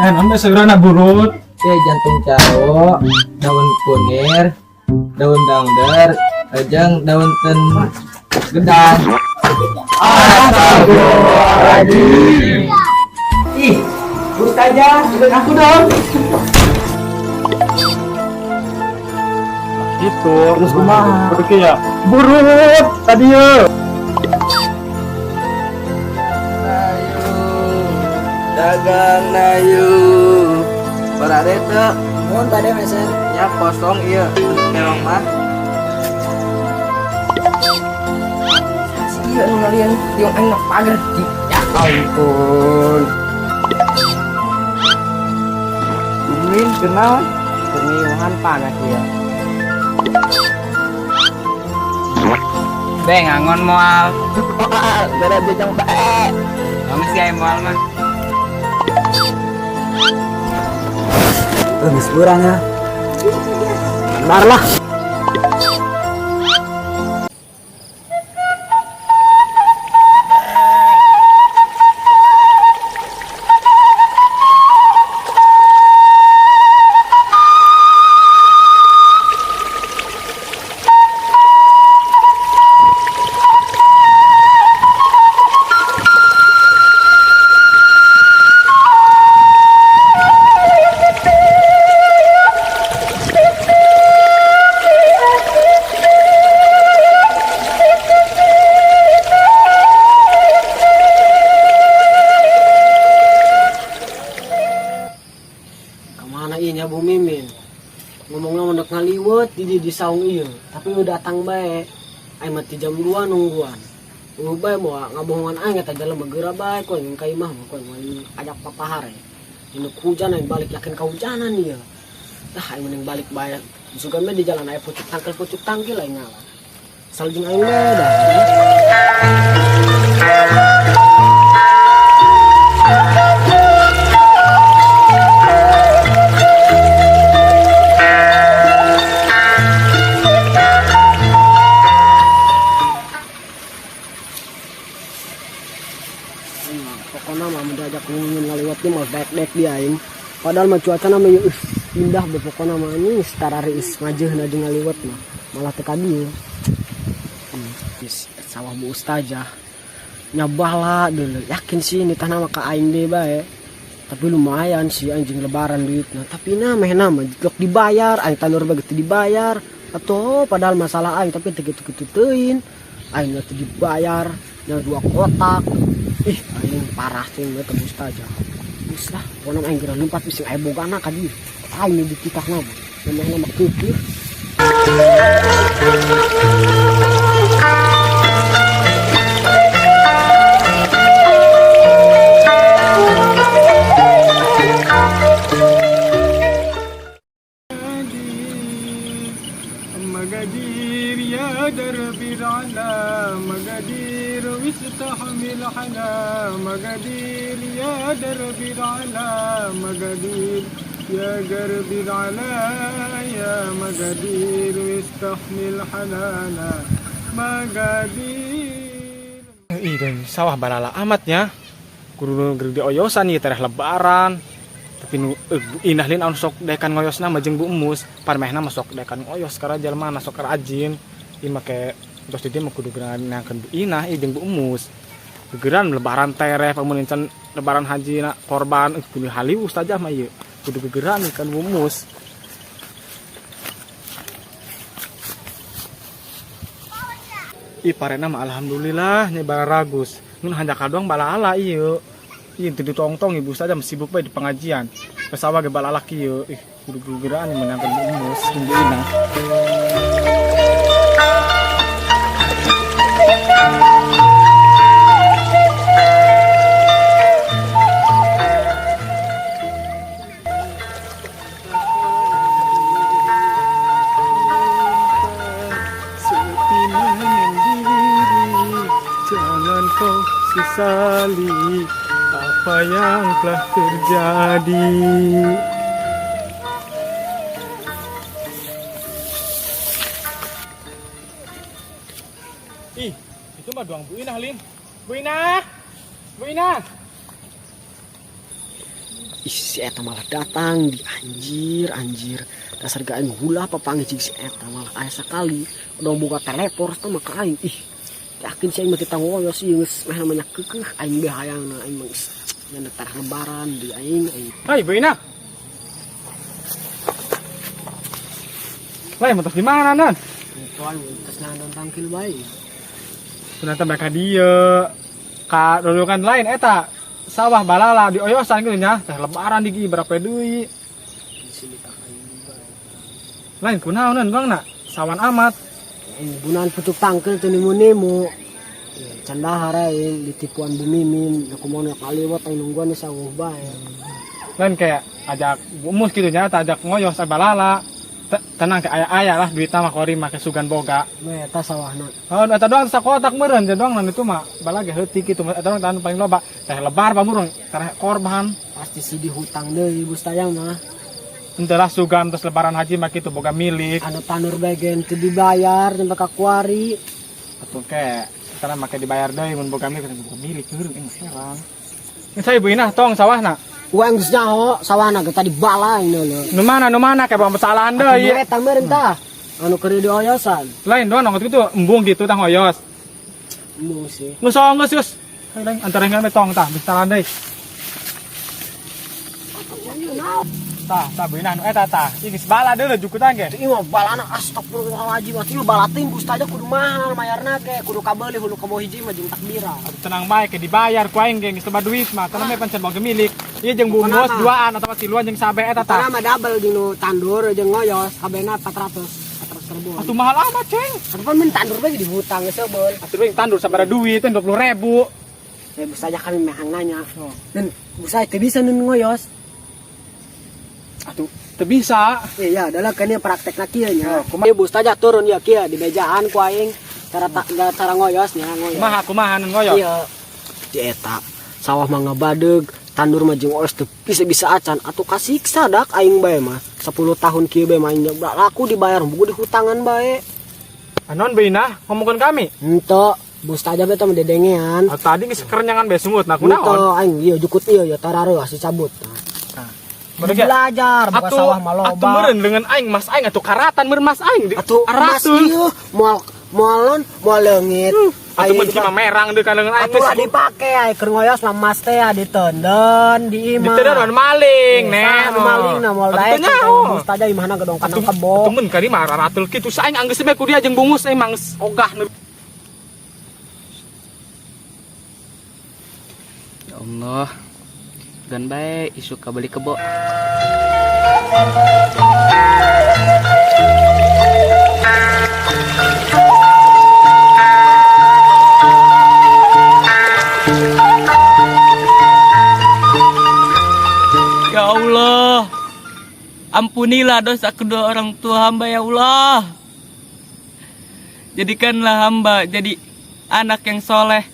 Aya naon seurana burut. Ya jantung cau, daun kunir, daun dangder, jeung daun ten gedang. Astagfirullahaladzim. Ih, Ustazah, ikut aku dong. Gitu. Terus kumaha? Kudu kieu ya. Burut tadi ye. Ayo, dagang nayu. Berade teu? Mohon bade meser. Nya kosong ieu. Terong mah. Iya, nu ngalian tiung aing pagar. Ya ampun. Mimin kenal? Pengiuhan panas ya. Be ngangon moal. Gara jajang bae. Kamu sih aya moal mah. Geus urang ya. Bar lah. Kemana iya nya Bu Mimin? Ngomongnya mendak ngaliwet di saung iya, tapi udah datang bae. Aing mah ti jam 2 nungguan. Nunggu bae moal ngabohongan aing eta jelema geura bae ku aing ka imah mah ku aing ajak papahar. Ini hujan aing balik yakin kahujanan ieu. Dah aing mending balik bae. Sugan mah di jalan aya pucuk tangkil aing ngalah. Saljing aing mah dah. Pokoknya mah mun diajak ngomongin ngaliwat ge mah dek-dek dia aing. Padahal mah cuaca mah ieu indah be pokokna mah anjing tarari is majeuna jeung ngaliwat mah malah teu ka dieu. Sawah Bu Ustazah nyabala deuleu yakin sih ini tanah mah ka aing deui bae. Tapi lumayan sih anjing lebaran duitna. Tapi nah mehna mah jlok dibayar, aing tandur bae teu dibayar. Atau padahal masalah aing tapi teu kitu-kitu teuing. Aing teu dibayar, nya 2 kotak. Ih, aing parah sih mah teu Ustazah. Geus lah, pokona aing geura lumpat bisi aya bogana ka dieu. Aing nu dititahna mah. Mehna mah keukeuh. مقادير يا دربي العلا مقادير واستحمل حلا مقادير يا دربي العلا مقادير يا دربي العلا يا مقادير واستحمل حلالا مقادير. Ih, dan sawah balala amatnya. Kudu gede oyosan ieu tereh lebaran. Tapi nu Bu Inah lin anu sok dekan ngoyosna mah jeung Bu Emus, parmehna mah sok dekan ngoyos karena jelema na sok rajin. Ieu make tos di dieu mah kudu nangkeun Bu Inah ieu jeung Bu Emus. Gegeran lebaran tereh pamun encan lebaran haji na korban kudu haliu ustazah mah ieu. Kudu gegeran kan Bu Emus. Ih parena mah alhamdulillah nya bararagus. Mun hanjakal doang bala-ala ieu. Ih teu ditongtong ibu saja sibuk bae di pengajian. Pesawa ge bala kieu. Ih kudu gegeran menangkeun Bu Emus jeung Bu Inah. Sepi menyendiri, jangan kau sesali apa yang telah terjadi. Ih, itu mah doang Bu Inah, Lin. Bu Inah! Bu Inah! Ih, si eta malah datang di, anjir anjir, dasar gak aing hula papanggih jeung si eta, malah aya sakali udah buka telepon sama ka aing. Ih, yakin sih aing mah kita ngoyos ieu geus meh namanya keukeuh aing be hayangna aing mah geus nyana tarah lebaran di aing aing. Hai, Bu Ina. Lain motor di mana nan? Itu aing geus nandon tangkil bae. Ternyata mereka dia ka kan lain eta sawah balala di oyosan gitu nya teh lebaran di berapa deui Di sini tak aing bae. Lain kunaon nan bang na sawan amat. Aing gunan pucuk tangkil teu nemu-nemu. Ya, can dahar aing ditipuan Bu Mimin, da kumaha kaliwat aing nungguan di sawah bae. Lain kayak ajak bumus gitu nya ajak ngoyos balala. Tenang ke aya-aya lah duit mah kori mah sugan boga. We eta sawahna. Oh, eta doang sakotak meureun teh doang itu mah balage heutik kitu eta doang tahan paling loba teh lebar pamurung teh korban. Pasti si dihutang deui bus tayang mah. Henteu lah sugan terus lebaran haji mah kitu boga milik. Anu tanur bagian teu dibayar sampai ka kuari. Atuh ke sekarang make dibayar deui mun boga milik heureun aing heran. Geus saya Bu Inah tong sawahna. Urang geus nyaho sawahna ge tadi bala aing leuh. Nu mana nu mana kayak bawa kesalahan deui. Atuh eta meureun tah. Anu keur dioyosan. Lain doang nongol gitu embung gitu tah ngoyos. Embung sih. Geus oh, geus geus. Lain antara ngan tong tah kesalahan deui. Tah, tah Bu Inah nu eta tah. Ieu geus bala deui jukutan ge. Ieu mah balana astagfirullahaladzim, atuh ieu bala teuing bus aja kudu mahal mayarna ge, kudu kabeuli hulu kebo hiji mah jeung takbiran. Atuh tenang bae ke dibayar ku aing ge geus loba duit mah. Tenang bae pancen boga milik. Ieu jeung bungus duaan atawa tiluan jeung sabe eta tah. Karena mah double jeung nu tandur jeung ngoyos kabehna 400 400 ribuan. Atuh mahal amat, Ceng. Atuh pan mun tandur bae di hutang geus sebeul. Atuh yang tandur sabaraha duit 20 ribu. Ya bus aja kami meh nanya. Dan bus aja teu bisa nun ngoyos. Atuh teu bisa. Iya, adalah kene praktekna kieu nya. Oh, kumaha? Ieu bus aja turun ya kieu di bejaan ku aing cara tak cara ngoyos nya ngoyos. Kumaha kumaha nun ngoyos? Iya. Di eta sawah mah ngabadeg, tandur mah jeung ngoyos teu bisa-bisa acan atuh kasiksa dak aing bae mah. 10 tahun kieu bae mah aing laku dibayar buku di hutangan bae. Anon Bu Inah ngomongkeun kami. Henteu, bus aja beta mah dedengean. Atuh tadi geus kerenyangan bae sungut nah kunaon? Henteu aing ieu jukut ieu ya tarareuh si cabut. Mereka Belajar buka atuh sawah mah atuh loba. meureun dengan aing mas aing atuh karatan meureun mas aing di Atuh mas aratul. ieu moal moalon moal leungit. Atuh mun mah merang deui ka leungeun aing. Atuh lah dipake ai keur ngoyos mah mas teh ditenden di imah. Ditenden maling, nih. Anu maling na moal Atuh daek. teu nyaho. Bus aja imahna gedong kana Atuh kebo. atuh mun kali mah raratul kitu saing anggeus bae ku dia jeung bungus emang geus ogah nu. Ya Allah. Gan bae isuk kabeli kebo. Ya Allah, ampunilah dosa kedua orang tua hamba ya Allah. Jadikanlah hamba jadi anak yang soleh,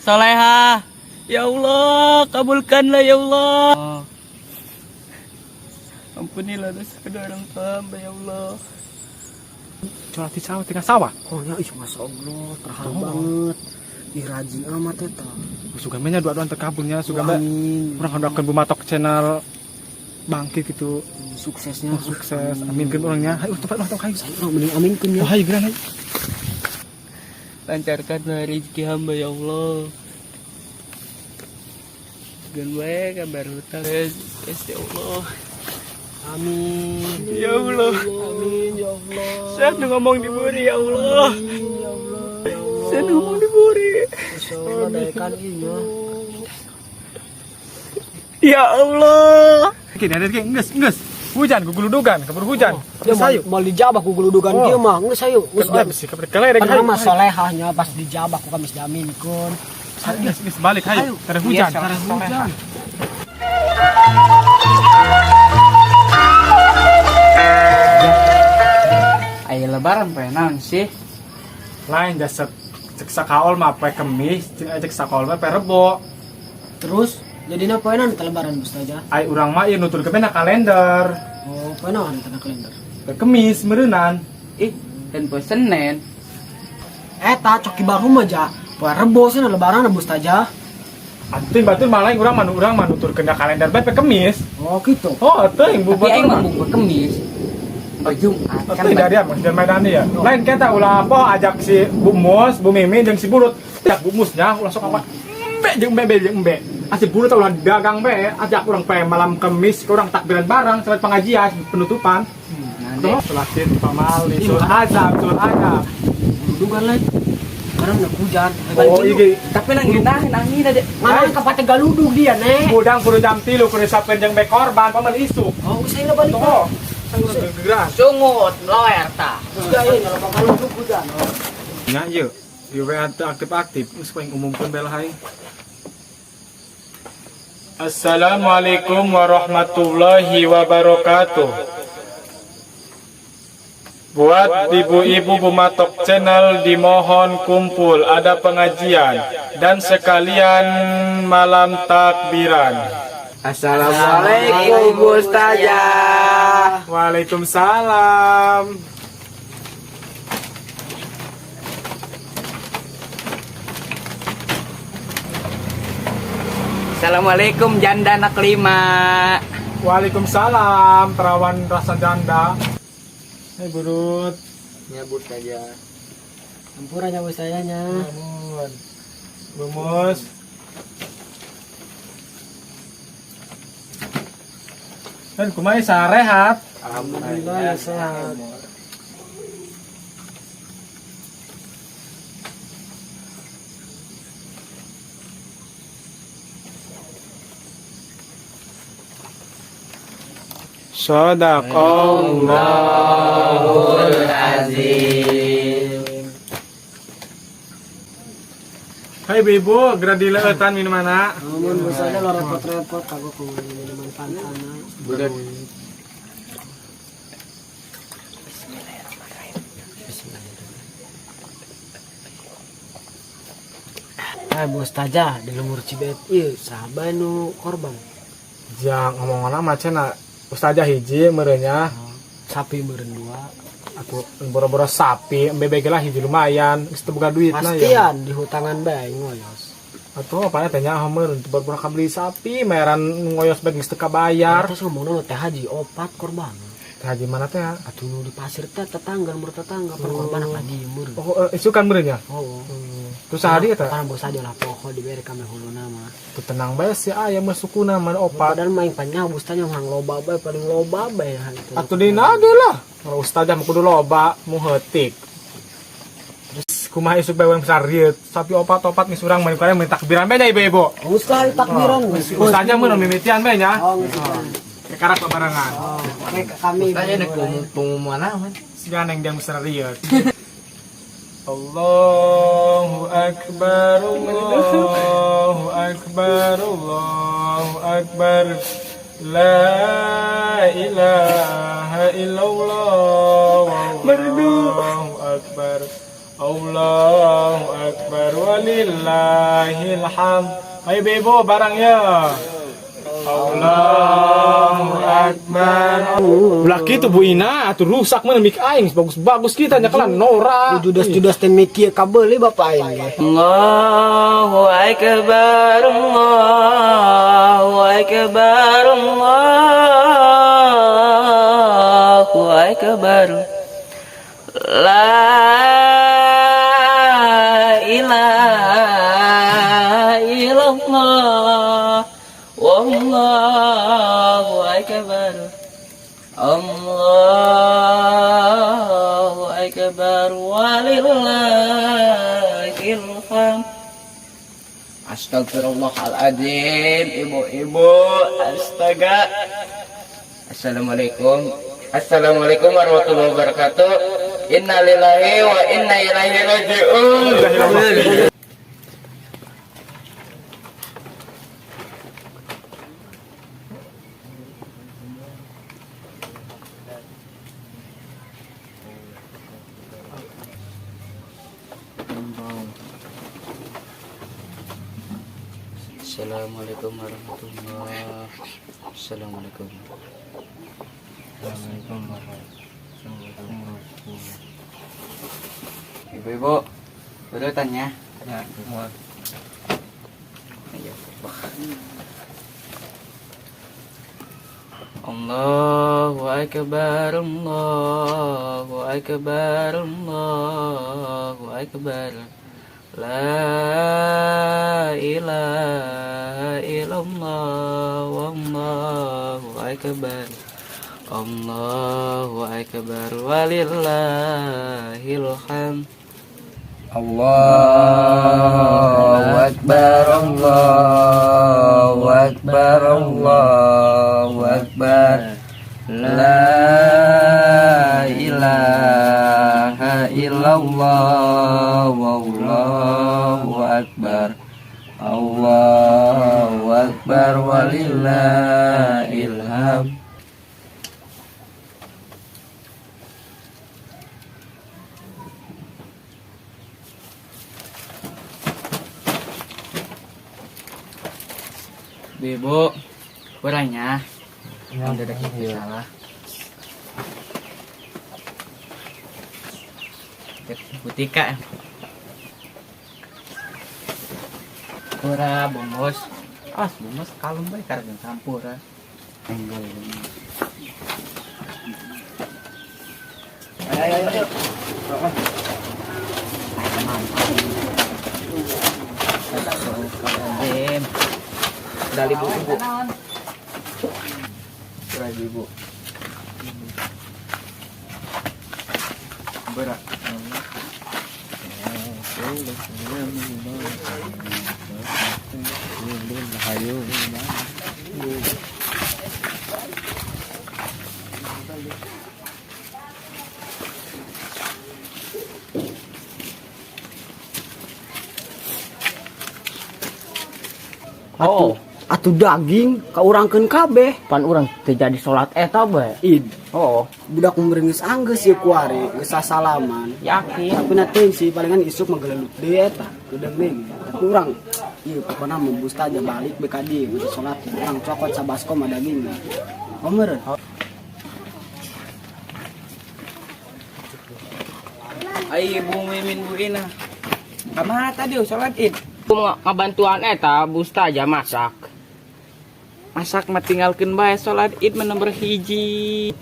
soleha. Ya Allah, kabulkanlah ya Allah. Ampunilah dosa kedua orang tua hamba ya Allah. Curhat di sawah tinggal sawah. Oh ya, ih masya Allah, terharu banget. Ih rajin amat eta. Sugan nya dua-duaan terkabulnya sugan bae. Amin. Urang doakeun Bu Matok channel bangkit gitu. Suksesnya. Oh, sukses. Aminkeun urangnya. Hayu tempat urang hayu. Urang mending aminkeun ya. Oh, hayu geura hayu. Lancarkanlah rezeki hamba ya Allah. Gan bae kabar hutang. Yes, ya Allah. Amin. Ya Allah. Amin ya Allah. Saya nu ngomong diburi ya Allah. Amin ya Allah. Ya Allah. Saya nu ngomong diburi. Masya Allah, daekan ieu. Ya Allah. Gini ada gini geus geus. Hujan guguludugan, keburu hujan. Dia Geus hayu. mau dijabah ku guludugan Oh. kieu mah. Geus hayu, geus Geus besi keberkelai Kan mah solehahnya pas dijabah ku kamis jaminkeun. Geus geus balik hayu. Tare hujan. Iya, Tare hujan. Ayo lebaran poe naon sih? Lain jasad cek sakaol mah poe Kemis, cek sakaol mah poe Rebo. Terus jadina poe naon teh lebaran bus aja? Ai urang mah ieu nuturkeun na kalender. Oh, poe naon teh kalender? Poe Kemis meureunan. Ih, dan poe Senin. Eta coki baru mah ja. Poe Rebo sih lebaran bus aja. Anting batur malah urang mah, urang mah nuturkeun ka kalender bae pe Kemis. Oh gitu. Oh, teuing bu Tapi aing batur mah mah. bungkur Kemis. Oh, Jumat kan. Teuing dari apa? Jangan main ya. Lain kita ulah apa ajak si Bu Mus, Bu Mimin jeung si Burut. Ajak Bu Musnya ulah sok apa? Embe jeung embe embe jeung embe. Asih Burut ulah dagang be, ajak urang pe malam Kemis urang takbiran bareng sampai pengajian penutupan. Nah, Tuh, sholat id pamali, sul azab, sul azab. Dudugan lain. Karena udah hujan. Oh, iya. Tapi nang ngeunaheun angin aja. Mana kapate galudug dia, Nek. Udang kudu jam 3 kudu siapkeun jeung be korban paman isuk. Oh, usah lah balik. Tuh. Gegeran. Sungut loer tah. Sudah ya, kalau galudug hujan. Nya ieu, di WA teu aktif-aktif, geus paling umumkeun bae lah aing. Assalamualaikum warahmatullahi wabarakatuh. Buat ibu-ibu Bumatok Channel dimohon kumpul, ada pengajian dan sekalian malam takbiran. Assalamualaikum Ustazah. Waalaikumsalam. Assalamualaikum janda anak lima. Waalaikumsalam, perawan rasa janda. Hei Burut. Ya Bu Ustazah. Ampuran ya usahanya. Namun. Bumus. Dan kumaha sarehat? Alhamdulillah ya sehat. Sadaqallahul Azim. Hai ibu, geura dileueutan minumanna. Namun usahanya lo repot-repot aku kumaha minuman pantana. Budak. Eh, Bu Ustazah di lemur Cibet ieu saha bae nu korban? Jang ngomong mah cenah ustazah hiji meureunnya. Sapi meureun dua. Aku boro-boro sapi, embe lah hiji lumayan, geus teu boga duit nah ya. Pastian di hutangan bae ngoyos. Atuh apa teh nya meureun teu boro-boro kabeli sapi, mayaran ngoyos bae geus teu kabayar. Terus ngomongna mah teh haji opat korban. Teh haji mana teh? Atuh nu di pasir teh tetangga mur tetangga per korban lagi meureun. Oh, isu kan meureun nya? Oh. Terus sehari eta? Karena bos aja lah pokok dibere kami huluna mah. Tuh tenang bae si aya mah sukuna mah opat. Padahal main panjang bustanya mah loba bae paling loba bae ya itu. Atuh dina ge lah. Kalau ustazah mah kudu loba, mu heutik. Terus kumaha isuk bae urang besar rieu. Sapi opat-opat geus urang mah kare takbiran bae nya ibu-ibu. Geus lah takbiran geus. Ustazah mah nu mimitian bae nya. Oh, geus. Kekarak babarengan. Oh, oke ke kami. Ustazah ada pengumuman naon? Siga neng dia besar rieu. Allahu Akbar, Allahu Akbar, Allahu Akbar. La ilaha illallah. Allahu Akbar. Allahu Akbar walillahil hamd. Ayo ibu barang ya. Allahu Akbar. Ulah kitu Bu Ina, atuh rusak mana mik aing bagus-bagus kita nyekelan Nora. Judas-judas teh mikir kabeuli bapak aing ge. Allahu Akbar, Allahu Akbar, Allahu Akbar. La ilaha illallah. Wallahu akbar. Allahu akbar walillahil hamd. Astagfirullahaladzim, ibu-ibu, astaga. Assalamualaikum. Assalamualaikum warahmatullahi wabarakatuh. Innalillahi wa inna ilaihi raji'un. Assalamualaikum warahmatullahi. Assalamualaikum. Assalamualaikum warahmatullahi. Ibu-ibu, udah tanya. Ya, semua. Ayo, Allahu akbar, Allahu akbar, Allahu akbar. La ilaha illallah, wallahu akbar. Allahu akbar walillahil hamd. Allahu akbar, Allahu akbar, Allahu akbar. La ilaha illallah, wallahu akbar. Allahu akbar walillahil hamd. Ibu, kurangnya. Udah ada salah. Butika. Pura bongos. Awas bongos kalung bae karena campur. Ayo, ayo, ayo. Dem. Dari bu ibu. Pura ibu. Berat. Oh, atuh daging kaurangkeun kabeh. Pan urang teu jadi salat eta bae. Id. Oh, Budak umur geus anggeus ieu kuari, geus sasalaman. Yakin. Tapi na teuing sih palingan isuk mah gelelut deui eta. Kedeung deui. Tapi urang ieu pokona mah busta aja balik BKD geus salat. Urang cokot sabaskom mah daging. Oh meureun. Ai Bu Mimin, Bu Ina. Kamana tadi salat Id? Ngabantuan eta busta aja masak. Masak mah tinggalkeun bae, salat Id mah nomor hiji.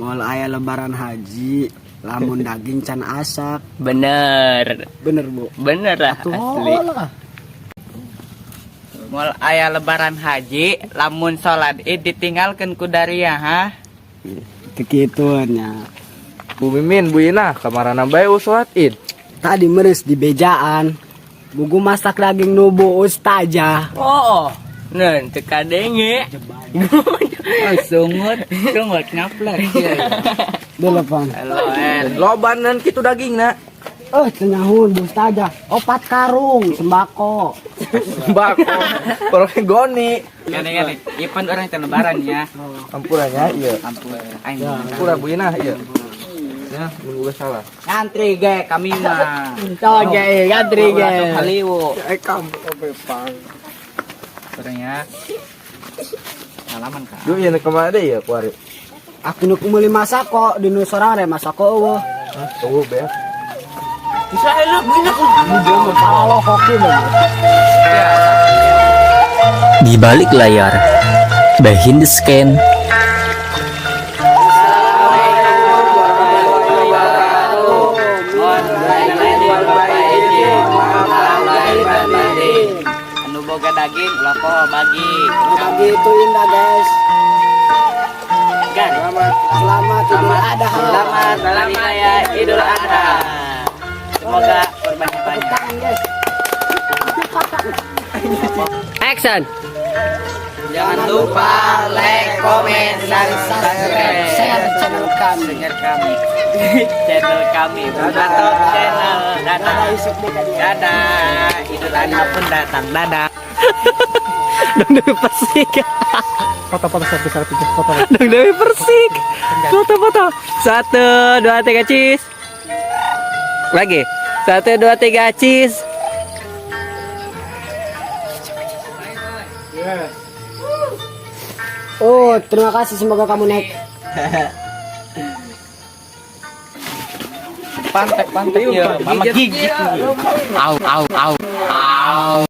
Moal aya lebaran haji lamun daging can asak. Bener. Bener, Bu. Bener lah Atuh asli. lah. Moal aya lebaran haji lamun salat Id ditinggalkeun ku daria ha. Teu kitu nya. Bu Mimin, Bu Ina, kamarana bae salat Id? Tadi meres di bejaan. Buku masak daging nubu ustazah. Oh, nen teu kadenge. Oh, sungut, sungut ngaplek. Delapan. Halo, en. Lobanan kitu dagingna. Eh, tenyahun bu ustazah. Opat karung sembako. Sembako. Pokoknya goni. Gini gini, ipan orang teh lebaran ya. Ampurannya iya. Ampun, aing. Ampura Bu Ina iya. Ya, mun gua salah. Ngantri ge kami mah. Oke, ngantri ge. Haliwu. Eh, kamu pang. Orangnya. Salaman kak. Duh, ieu kemana deh ya kuari? Aku nuk meuli masak kok di nu sorang masak kok eueuh. Hah, tunggu be. Bisa enak Bu Ina. Kalau hoki mah. Di balik layar, behind the scene, Anu boga daging ulah poho bagi. Bagi itu indah, guys. Gan. Selamat Idul Adha. Selamat Hari Raya Idul Adha. Semoga kurbannya banyak. Tangan, guys. Action. Jangan lupa like, comment, dan subscribe. Share channel kami. Share kami. Channel kami. Atau channel. Dadah. Dadah isuk deh tadi. Dadah. Idul Adha pun datang. Dadah. Dong Dewi Persik. Foto-foto satu satu tiga foto. Dong Dewi Persik. Foto-foto. Satu, dua, tiga, cheese. Lagi. Satu, dua, tiga, cheese. Oh, terima kasih, semoga kamu naik. Pantek pantek ya. Mama gigit. Au au au. Au.